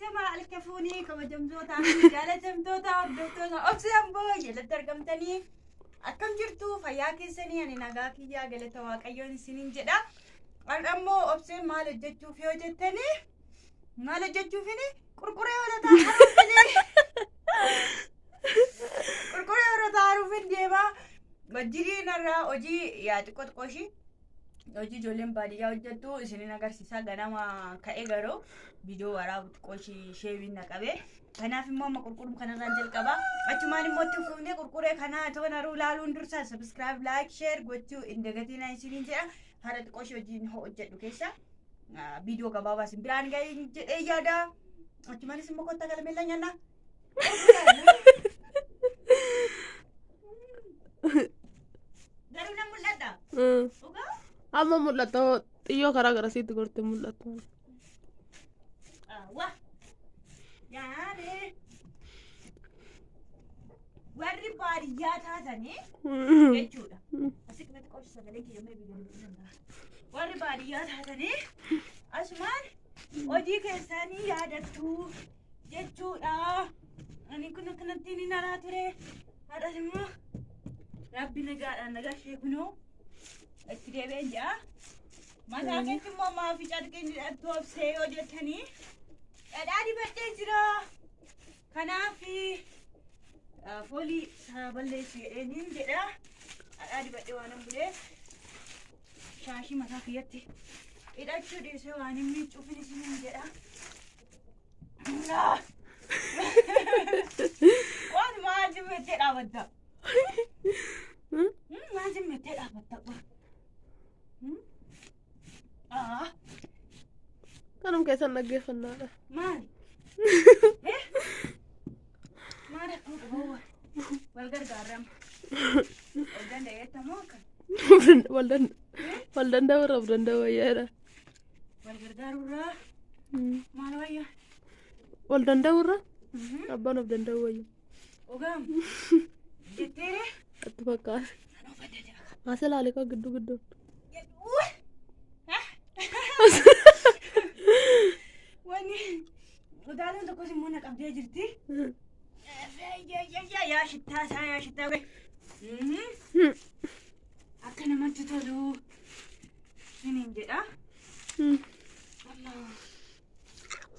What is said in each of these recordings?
Ashamaa harka fuunii kabajamtootaa fi jaalatamtoota hordoftoota Obsee Amboo jalatti argamtanii akkam jirtu? Fayyaa keessanii? Ani nagaa kiyyaa, galata Waaqayyoon isiniin jedha. Har'a immoo Obseen maal hojjechuuf yoo jettanii, maal hojjechuufini? Qurquree hoolotaa haruufini, qurquree hoolotaa haruufin deemaa. Wajjiriin irraa hojii yaa xiqqoo xiqqoo ishii hojii ijoolleen baadiyyaa hojjettu isinin agarsiisa. Ganama ka'ee garuu viidiyoo waraabu xiqqoo ishii sheebiin na qabe. Kanaaf immoo amma qurquruu kanarraan jalqaba. Achumaan immoo itti fufnee qurquree kanaa toon haruu laaluun dursa subscribe, like, share gochuu hin dagatinaa isiniin jedha. Hara xiqqoo ishii hojiin hojjedhu keessa viidiyoo gabaabaa isin biraan ga'ee jedhee yaada. Achumaanis immoo kottaa galmeella nyaannaa. Garuu nan mul'adha. Dhugaa? Amma mul'ata, xiyyoo karaa garasiitti gorte mul'atu. Wa. Yaane. Warri baadiyyaa taatanii jechuudha. Asii kanatti qoshi sagalee kiyya mee biyya danda'a. Warri baadiyyaa taatanii asumaan hojii keessanii yaadattu jechuudha. Ani kun akkanatti ni naraa ture. Har'as immoo Rabbi nagaadhaan nagaa ishee kunoo itti deebi'een jedha. Mataa keetti immoo maafi carqiin hidhattu Obsee yoo jettanii, dhadhaa dibadhee jira. Kanaaf foolii isaa balleessu jedheeniin jedha. Dhadhaa dibadhee waan hin buleef shaashii mataa kiyyatti hidhachuu dhiisee waan hin miiccuufin isiniin jedha. Waan maal zimmettee dhaabatta? Maal zimmettee dhaabatta? Kanum keessan dhaggeeffannaadha. Maal? Maal akkuma qabu wal gargaarama. Wal danda'eetta moo akka? Wal danda'u irra of danda'u wayyaadha. Wal gargaaruurraa maal wayya? Wal danda'u irra abbaan of danda'u wayya. Ogaam jetteere. Atti fakkaate. As ilaali koo gidduu gidduun. Wanni utaaleen tokkos immoo na qabdee jirti. Yaa shittaa isaa, yaa shittaa. Akka namatti tolu isiniin jedha. Amma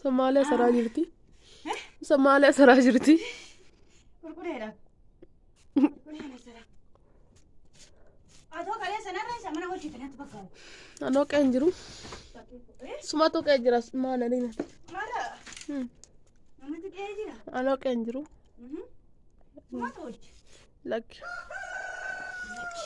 Somaaliyaa saraa jirti. Somaaliyaa saraa jirti. Qulqulleedha. Qulqulleedha sara. Atoo kalee sanarra isa mana hojjete natti fakkaata. Anoo qe'ee hin jiru. Sumatu qe'ee jira maal ani. Maala namatti qe'ee jira. Anoo qe'ee hin jiru. Sumatu hojje. Lakki. Lakki.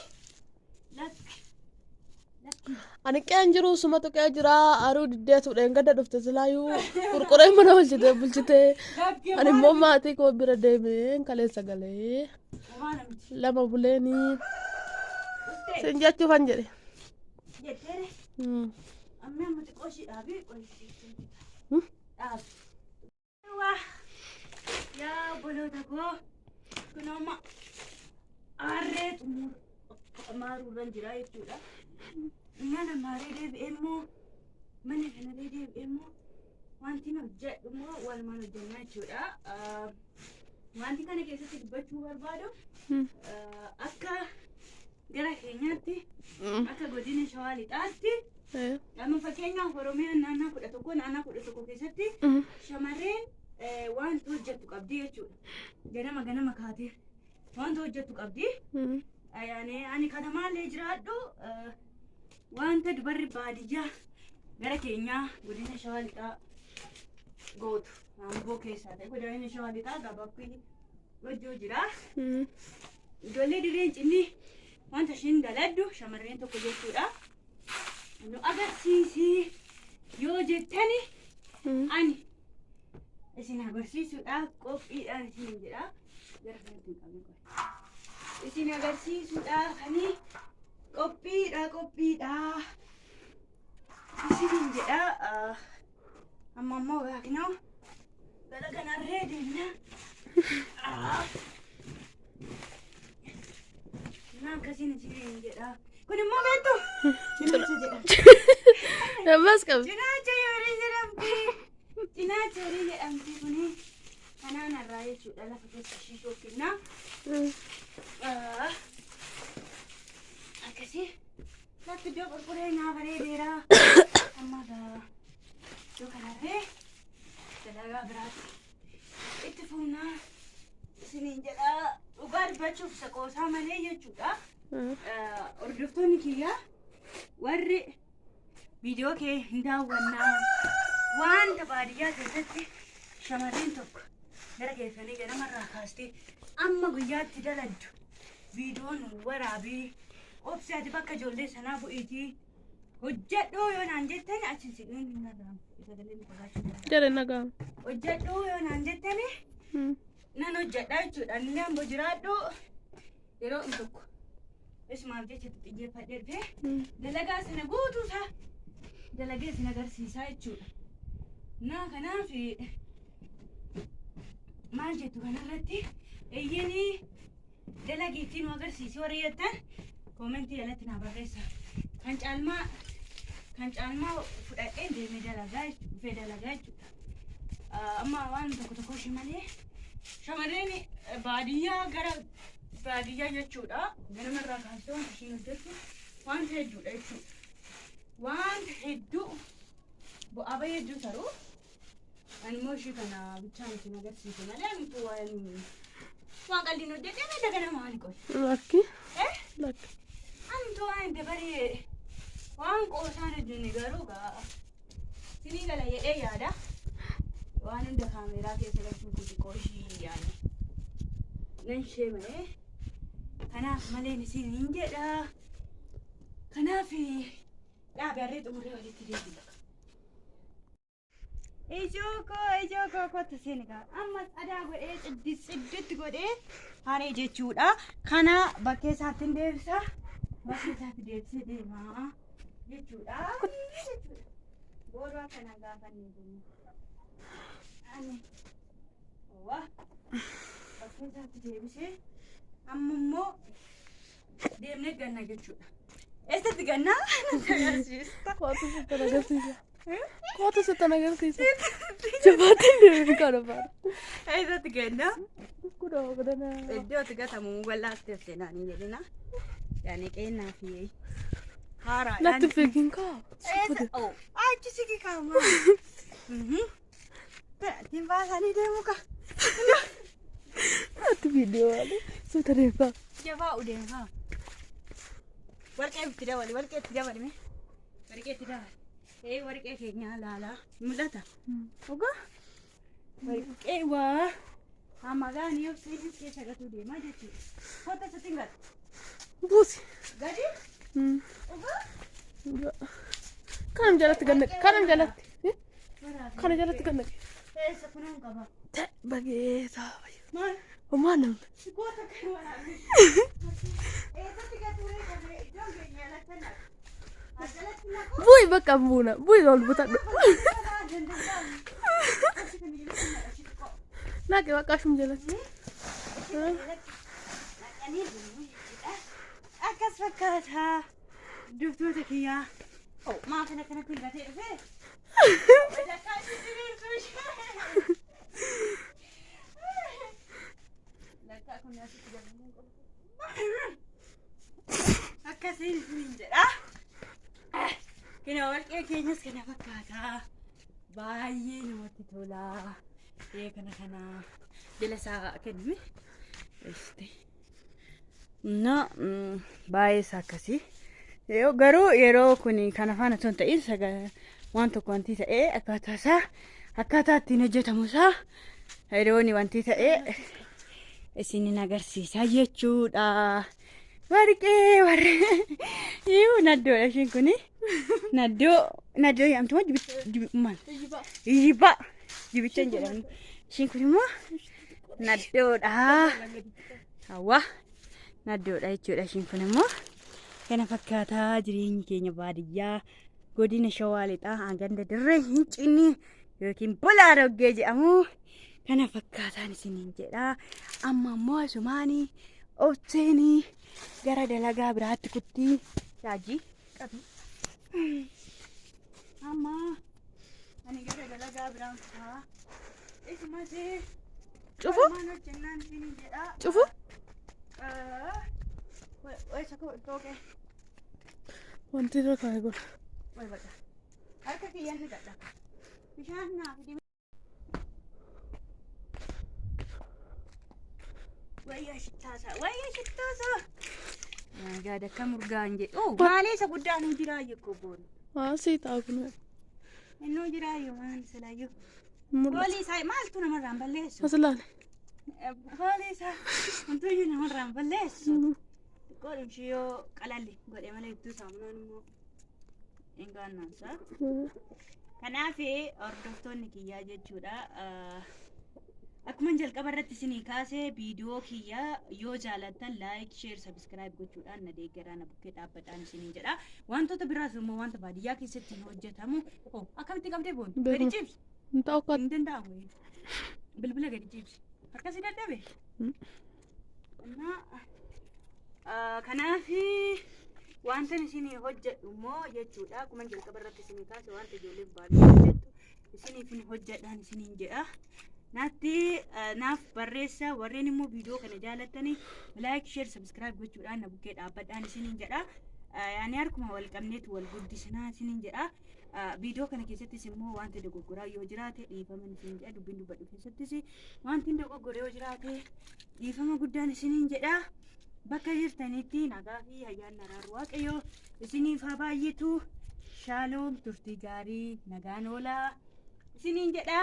Lakki. Ani qe'ee hin jiru, sumatu qe'ee jira. Aruu diddeetu dheengadda dhufte silaayuu qurquree mana bulchitee bulchitee. Lakki. Ani immoo maatii koo bira deemee kaleessa galee Homaa namichi. lama buleenii Dhuftee sin jechuufan jedhe. jetteere. Amma amma xiqqoo ishii dhaabii qoyisiisu. Dhaabi. Waa yaa obboloota koo, kun amma aarree xumur maaruurran jira jechuudha. Mana maaree deebi'ee immoo, mana kanarree deebi'ee immoo wanti nu hojjedhu immoo walumaan hojjennaa jechuudha. Wanti kana keessatti dubbachuu barbaadu akka gara keenyaatti, akka godina Shawaa Lixaatti, amma fakkeenyaaf Oromiyaan naannoo 11, naannoo 11 keessatti shamarreen wanta hojjettu qabdi jechuudha. Ganama ganama kaatee wanta hojjettu qabdi. Yaani ani katamaallee jiraadhu, wanta dubarri baadiyyaa gara keenyaa godina Shawaa Lixaa gootu, Amboo keessaa ta'e, godina Shawaa Lixaa gabaabbii hojii jira. Ijoollee dirreen cinni wanta ishiin daladdu shamarreen tokko jechuudha. Nu agarsiisi yoo jettani, ani isin agarsiisuudhaaf qophiidhaan isin jedha. Gara kanatti hin qabne qofa. Isin agarsiisuudhaaf ani qophiidha, qophiidha. Isinin jedha. Amma ammoo gaafinoo gara kanarree deemna. Na akkasiin isinin jedha. Kun immoo beektu cinaacha jedhama. Ammas qabi. Cinaacha yeroo jedhamti. Cinaacha horii jedhamti kuni kanaan irraa jechuudha lafa keessa ishii shookkinnaa. Akkasii lafti iddoo qulqullina naa bareedeera. Amma gaa iddoo kanarree dalagaa biraatti itti fuunaa isiniin jedhaa dhugaa dubbachuuf saqoosaa malee jechuudha. Hordoftoonni kiyyaa warri viidiyoo kee hin daawwannaa wanta baadiyyaa keessatti shamarreen tokko gara keessanii ganamarraa kaastee amma guyyaatti daladdu viidiyoon waraabii obsi ati bakka ijoollee sanaa bu'iitii hojjedhuu yoo naan jettani achi siqneen hin dhaga'amu sagaleen fagaachuu danda'a. Jedhe naga'amu. Hojjedhuu yoo naan jettani nan hojjedha jechuudha. Inni ammoo jiraadhu yeroo inni tokko isumaaf jecha itti xiyyeeffadhee dhufee dalagaa sana guutuusaa dalagee isin agarsiisaa jechuudha. Naa kanaaf maal jettu kanarratti eeyyanii dalagii ittiin nu agarsiisi warri jettan koomentii jalatti naa barreessa. Kan caalmaa fudhadheen deemee dalagaa dhufee dalagaa jechuudha. Amma waan tokko tokko ishee malee shamarreen baadiyyaa gara baadiyyaa jechuudha. Ganamarraa kaastee wanta isheen hojjettu wanta hedduudha jechuudha. Wanta hedduu bu'aa bahii hedduu taruu ani immoo ishee kana bichaan isin agarsiise malee ani waan qalliin hojjedhee madda ganama maali qoy. Lakki. Eh? Lakki. Ani waan dabaree waan qoosaan hojjenne garuu gaa sinii gala jedhee yaada. Waan hunda kaameeraa keessa galchuun kun xiqqoo ishii yaani. Nan ishee malee kanaaf malee isin hin jedha. Kanaaf dhaabe harree xumuree walitti deebina. Ijoo koo ijoo koo kottu seeni gaa amma adaa godhee ciddi cidditti godhee haree jechuudha. Kana bakkee isaatti hin deebisa. Bakkee isaatti deebisee deemaa jechuudha. Boodoo akkana gaafannee jennu. Ani waa bakkee isaatti deebisee amma immoo deemnee ganna jechuudha. Eessatti gannaa? Natti agarsiista. Kootu sitti agarsiisa. Kootu sitti agarsiisa. Jabaatiin deemee kana baara. Eessatti gannaa? Kunoo godhana. Iddoo itti gatamu bal'aatti seenaan hin jedhina. Yaani qeennaa fi haaraadhaan. Natti fiigin kaa. Eessa? Oh, achi siki kaama. Ittiin baasanii deemu ka. Natti viidiyoo waale. Suuta deemaa. Jabaa udeemaa. Warqee itti dabali, warqee itti dabali mee. Warqee itti dabali. Ee warqee keenya laalaa mul'ata. Dhugaa? Warqee waa. Amma gaanii obseenis keessa gatuu deemaa jechuudha. Kottu sitti hin gatu. Buusi. Gadi? Dhugaa? Kanam jalatti gannaqe. Kanam jalatti. Kana jalatti gannaqe. Eessa kunuun qaba? Ta'e bageetaa. Maal? Homaa namni. Goota kan waraabne. Eessatti gatuu reefa iddoon keenya alatti naqu. Ajalatti naqu. Bu'i bakka buuna. Bu'i ol butadhu. Naqe bakka ashum jalatti. Akkas fakkaata. Dubtoota kiyyaa. Maa kana kanatti hin gatee dhufee? Walakkaa ishee diriirsuu ishee. Lakkaa kun asitti galamuu qabu. Akkasiin isiniin jedha. Kina warqee keenyas kana fakkaata. Baay'ee namatti tola. Ee kana kana jala isaa kennime. Este. Na baay'ee isaa akkasii. Garuu yeroo kun kana faana osoo hin ta'in waan tokko wanti ta'ee akkaataa isaa akkaataa ittiin hojjetamu isaa yeroo inni wanti ta'ee isinin agarsiisa jechuudha. Warqee warree iyyuu naddoodha isheen kuni. Naddoo naddoo jedhamtu moo maal? Ijibba jibicha hin jedhamu. Isheen kun immoo naddoodha. Hawwa naddoodha jechuudha isheen kun immoo. Kana fakkaataa jireenyi keenya baadiyyaa godina Shawaa Lixaa ganda dirree Hincinni yookiin Bulaa Roggee jedhamu. Kana fakkaataan isiniin jedha. Amma immoo asumaanii obseenii gara dalagaa biraatti kuttii shaajii qabi. Amma Ani gara dalagaa biraan kutaa. Isumas Cufu? Maal hojjennaan isiniin jedha. Cufu? Eessa tooqee? Wanti irra kaa'e godha. Way baqa. Harka kiyyaan dhiqadha. Bishaan naa fidi. Wayyaa shittaasaa. Wayyaa shittaasaa. Gaada akka murgaan jedhu. Oh, maalee isa guddaa nuu jiraayyuu kobboon. Waan sii ta'a kun. Innuu jiraayyuu waan silaayyuu. Mul'ata. Foolii isaa maaltu namarraan balleessu? As ilaali. Foolii isaa wantoonni namarraan balleessu. Xiqqoodhum ishee yoo qalalli godhe malee hedduu saamunaan immoo hin gaannaansa. Kanaaf hordoftoonni kiyyaa jechuudha. Akkuma jalqaba irratti isinii kaasee viidiyoo kiyyaa yoo jaalattan like, share, subscribe gochuudhaan na deeggaraa, na bukkee dhaabbadhaan isiniin jedha. Wantoota biraas immoo wanta baadiyyaa keessatti hin hojjetamu. Oh, akkamitti qabdee boonu? Gadi Beekuma. cibsi. Hin ta'u akka Hin danda'amu. Bilbila gadi cibsi. Akkasii dadhabe. Kanaaf wanta isinii hojjedhu immoo jechuudha. Akkuma jalqaba irratti isinii kaase wanta ijoolleen baadiyyaa hojjettu isiniif hin hojjedhaan isiniin jedha. Naatti naaf barreessa, warreen immoo viidiyoo kana jaalattanii like, share, subscribe gochuudhaan na bukkee dhaabbadhaan isiniin jedha. Yaani harkuma wal qabneetu wal guddisnaa isiniin jedha. Viidiyoo kana keessattis immoo wanta dogoggoraa yoo jiraate dhiifama isiniin jedha. Dubbiin dubbadhu keessattis wanti dogoggore yoo jiraate dhiifama guddaan isiniin jedha. Bakka jirtanitti nagaa fi ayyaanni araarri Waaqayyoo isiniif haa baay'atu. Shaaloom, turtii gaarii, nagaan oolaa isiniin jedha.